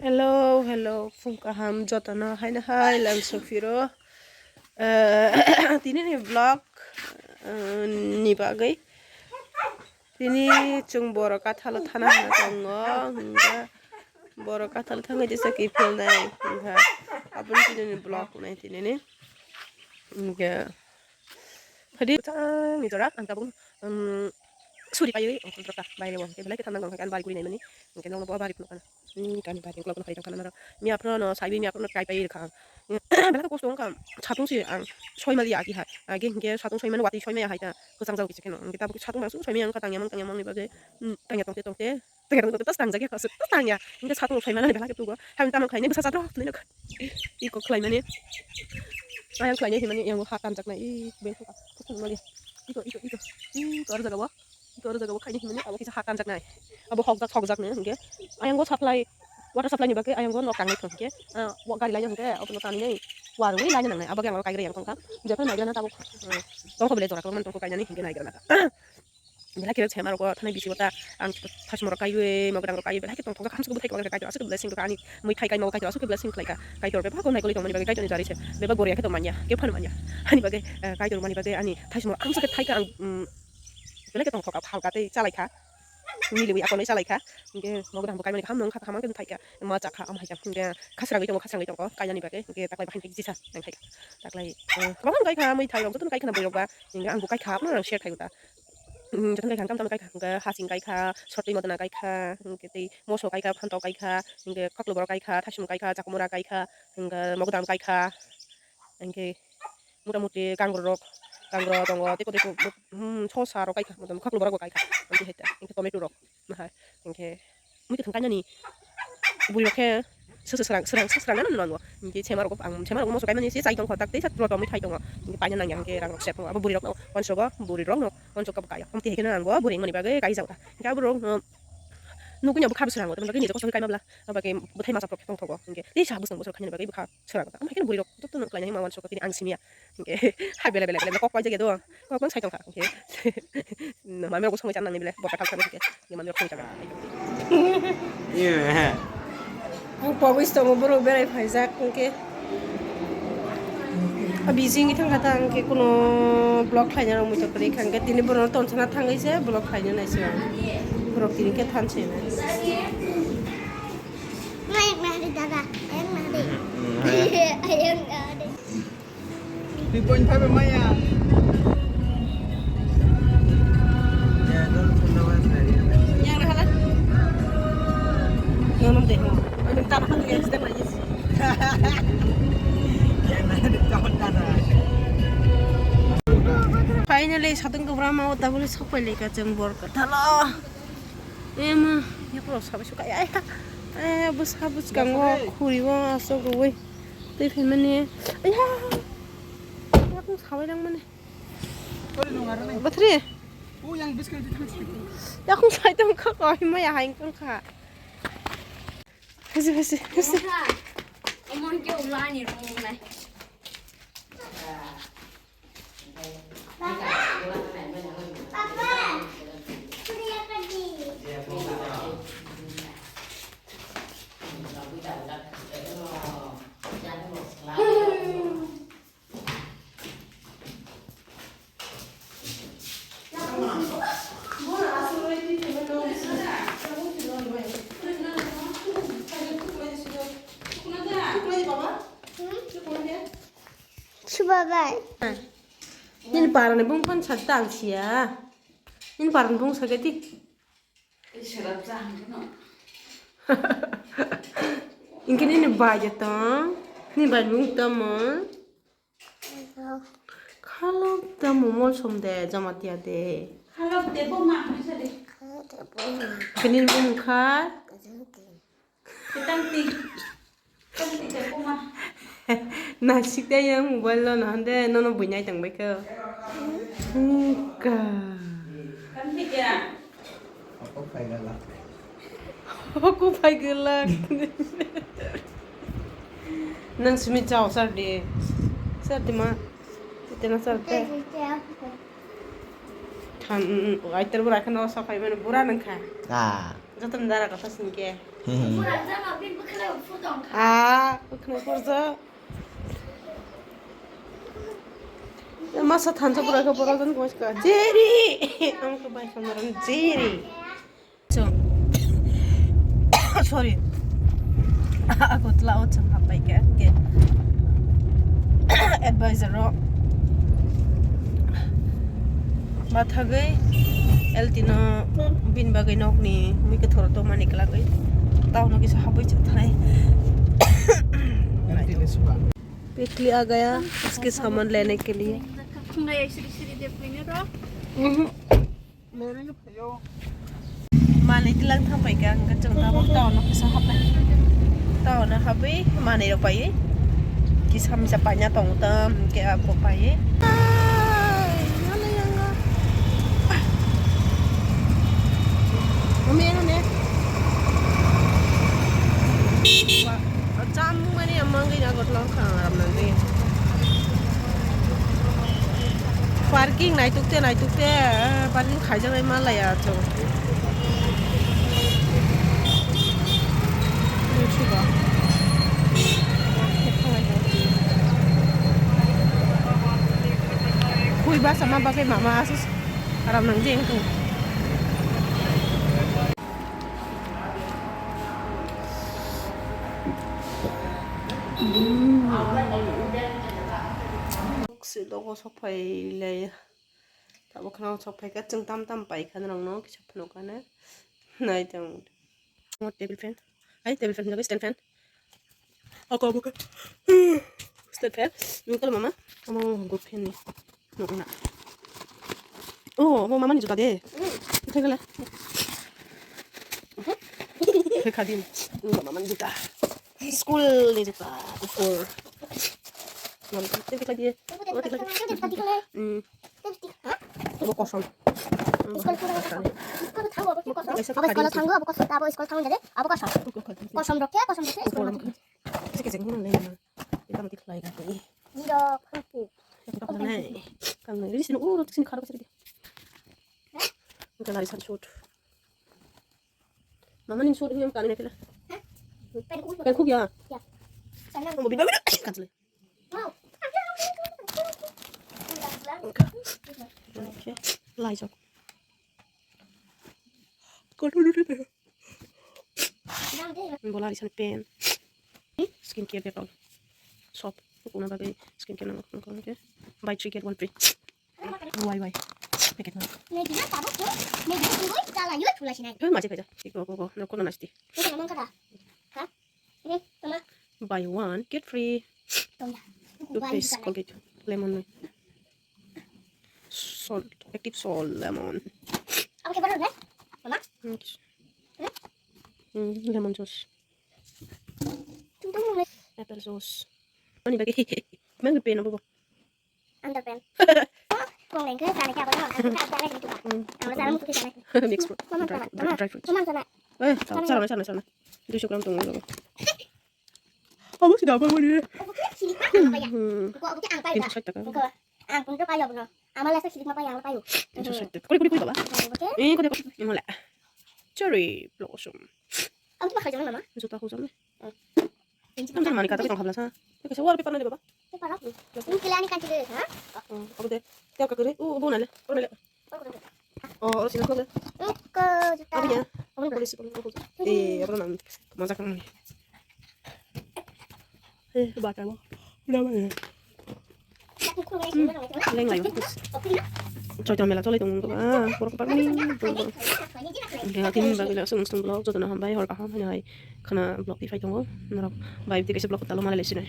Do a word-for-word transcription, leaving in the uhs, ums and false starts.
Hello, hello, phung kaham jotono haino hai lang sophiro. Eh, tini ni vlog, eh, ni bagwi. Tini chwng borok kathalo thana hwnna tongo, hwnba borok kathalo thangwi jesa kiphilnai, hwnba aboni tini ni vlog nai tini ni. Hwnba phadi chang ni jora ang tabuk, um, suri paiwi ongkhorok ta baire o, hwnkhe belai khe thangna nang hwnkhe ani bari guri naimani, hwnkhe nokno bo bari phunukha. Hmm, kani bai tengkol kono hai tongkha nang. Miya phano no saibi miya phano kai pai rwkha ang. Belai kosto wngkha. Satung se ang soi mali ya ki hai. Age hingke satung soi mani watwi soi maya hai ta. Kwchang jao kichik khe no. Hingke tabuk satung bangsu soi maya wngkha tangya mang tangya mang ni bagwi. Hmm, tangya tongte tongte. Tangya tongte tas tangjak ya kasu. Tas tangya. Hingke satung soi mani belai tugo. Hai tamo khlai ni bwsa sadro. Iko khlai mani. Ayang khlai ni himani yang ha tanjak nai. I beng kha. Kus mali. Iko iko iko. Iko ar jaga bo. Tor jaga bo khaini himani abo kisa ha tanjak nai. Abo hokjak sokjak no hingke. Ayang go supply, water supply ni bagwi ayang go nok tangnai thong hingke. Ah, wa gari lai hingke, abo no tani nai. Warwi lai nang nai. Abo ke ang kai yang tong kha. Jephai mai gana tabuk. Hmm. Tongkho bele jora ko man tongkho kainani hingke nai gana. Belai khe se maro ko thani bisi wata ang thasmoro kaiwi mogo dangro kaiwi belai khe tong thok hamsuk bo thai ko kai asuk blessing ka ani mui thai kai mogo kai asuk blessing khlai ka. Kaitor bebak ko nai koli tong mani bagwi kaitor ni jari se bebak gori khe tong manya ke phan manya. Ani bagwi, eh, kaitor mani bagwi ani thasmoro hamsuk khe thai ka ang, mm, belai khe tongthok kha, halka tei chalai kha, miliwi akonwi chalai kha. Hingke mogo dangbo kaimani kaham nung kha, kaham khe thai kha, ma cha kha, am hai kha. Hingke khasrangwi tongo, khasrangwi tongo, kainani bagwi. Hingke taklai bahai thai jisa nang thai kha. Taklai, eh, kwbangma kai kha, mui thai rok jotono kai kha na bwrwi rok ba. Hingke ang bo kai kha, apno rang share khai kha. Hmm, jotono kai kha, tamo tamo kai kha. Hingke hasing kai kha, sotwi modona kai kha, hingke tei moso kai kha, phantok kai kha, hingke khoklo borok kai kha, thasum kai kha, chakumura kai kha, hingke mogo dang kai kha. Hingke mota moti kangrok, kangrok tongo, tei kotor, hmm, sosa rok kai kha, motom khaklo borok bo kai kha, hingke hai ta, hingke tomato rok, hai, hingke mui kwthang kainani bwrwi rok khe swswk swrang, swrang, swswk swrang nani nango, hingke sema rok ang sema rok moso kaimani se chai tong kho, tak tei sa proto mui thai tongo, hingke paina nangya, hingke rang rok sep tongo, abo bwrwi rok no wansuk o, bwrwi rok no wansuk o bo kaya, hingke hingke nango bwrwi mani bagwi kai jak ta, hingke abo rok no nugui ya bwkha bwswk rango, tamni bagwi nijak kosto khe kaima bwla, abo bagwi bwthai masa rok khe tong thogo, hingke tei sa bwswk bwswk khainani bagwi bwkha. Swrang ta. Omo hai khe bwrwi rok joto no khlainai ma wansuk tini ang simi ya. Hingke hai belai belai belai kok paijak ya do. Kok bang sai tong kha. Hingke mami rok bo songwi chan nang ni belai bo kathal thang hingke. Hingke mami rok songwi chan nang. Ang pogwi tongo borok berai phaijak hingke. A bising thang kha ta hingke kuno vlog khlaina rok muitok kwrwi kha hingke tini borok no tonsana thangwi se vlog khlaina nai se borok tini khe thanse na. Ayang nari dada, ayang nari. Hmm, ayang. Ayang nari. Three point five maya. Yang na hala. Yang nam deh. Ini tanah kan dia sedang lagi. Yang na di tahun tanah. Finally, satu ke berapa mau tak boleh sampai lagi kacang bor ke dalam. Ema, yakorok sabai suka ya, ya. Eh, bwsa bwskango khuribo asok rwui twi phaimani. Ayha! Yakung sabai nang mani. Bathri. Yakung sai tong kha, koi maya hai tong kha. Hesi, hesi, hesi. Subabai. Nini parani bung phan sa tang siya. Nini parani bung sa gati. Ingke nini bai ya tong. Nini bai bung tamo. Khalok tamo mol som de jamatia de. Khalok de bo ma hoi sa de. Kini bung kha. Tang ti. Nasik te yang mobile lo nahande nono buinai tang bai kho. Ka. Hoko phai galak. Nang simi chao sar di. Sar di ma. Tete na sar te. Than, aitar bura khano sapai mane bura nang kha. Ah. Joto ni dara kotha sini ke. Ah, bwkhwnai porjak. Masa thansa pura khe borok jan koi ka. Jerry! Ang khe bai samara Jerry. So, sorry. Ako tla o chang hapai ka. Ke. Advisor ro. Bathagwi L T no bin bagwi nokni mui kwthoro tongmani kwlagwi town o kisa habwi chwng thanai. L T ni suka. Petli a gaya, uske saman lene ke liye. Mhm. Manwi tilang thang pai kha, hwnkhe chwng tabuk town o kisa hapai. Town o habwi manwi rok paiwi kisa misa paina tongo tam, hwnkhe abo paiwi. Ai, nalai ang o. Ome, ome. Wa, chamung mani amang gina gotlang kha aram nang de. Parking naituk te, naituk te, eh, parking khaijaknai ma laya chwng. Khui basa ma bagwi mama asus aram nang jeng tu. Silok o sok phai le. Tabuk kheno sok phaikha, chwng tam tam paikha norokno kisa phunukgana. Nai tong. Omo table fan. Ai, table fan hinjago, stand fan. Oko, oko. Stand fan. Nukal mama. Omo good fan ni. Nukna. Oh, omo mama ni juta de. Thai gala. Thai khadi. Mama ni juta. School ni juta. Before. Mama, thank you, thank you. Oh, thank you. Hmm. Bo kosom. School pura kosom. School thango abo kosom. Abo school thango abo kosom. Abo school thango jare abo kosom. Kosom rokhe, kosom rokhe, school rokhe. Kisa kisa guna le na. Ita mati khlai ga ni. Ni rok. Ita khlai. Kang ni sini uro sini kharo sini. Kala isan short. Mama ni short ni kani na kila. Pen khuk ya. Ya. Sana. Mo bida bida. Katle. Okay. Laijak. Kotor dulu deh. Bola di sana pen. Skin care bag. Soap. Kuna bagi skin care nang. Okay. Buy three get one free. Why, why? Packet nang. Maggie na tabuk tu. Maggie na tungui chala yut pula sinai. Eh, maje kaja. Iko, ko, ko. No, kono nasti. Iko na mangkada. Ha? Ini, tama. Buy one, get free. Tunggu. Toothpaste, Colgate, lemon. Salt, active salt, lemon. Apa ke baru, eh? Mama? Hmm. Hmm? Hmm, lemon juice. Tunggu, Mama. Apple juice. Ani bagi. Mang pen apa? Underpant. Kung lengke sana kya bodoh. Aku tak jalan gitu. Hmm. Kalau salam tuh sana. Mix fruit. Mama, dry, mama, dry, dry fruits. Mama sana. Eh, sana, sana, sana, sana. Duiso gram tong. Apa sih dapat mana? Silik mah apa ya? Hmm. Kok aku tuh angpai dah. Satu satu. Kok ang pun tuh payo bono. Amal rasa silik mah payo, payo. Duiso satu. Kuri kuri kuri baba. Oke. Eh, kau dapat. Yang mana? Cherry blossom. Ang tuh bakal jangan mama. Juta aku sama. Ang jar mani kata tong habla sa. Kaisa wallpaper na de baba. Paper. Ini kalian kan tidak ha? Oh, apa deh? Tiap kali. Uh, bu nale. Bu nale. Oh, oh, sila ko. Ko juta. Apa ya? Apa ni polisi polisi ko. Eh, apa nang? Masak nang. Eh, bakal mo. Udah mana? Leng layo. Choitong mela cholai tong ah, borok parni. Hingke hatin bagwi le aswk nwng vlog jotono hambai hor kaham haino hai khwna vlog twi phai tongo norok bai twi kaisa vlog talo malai sinai.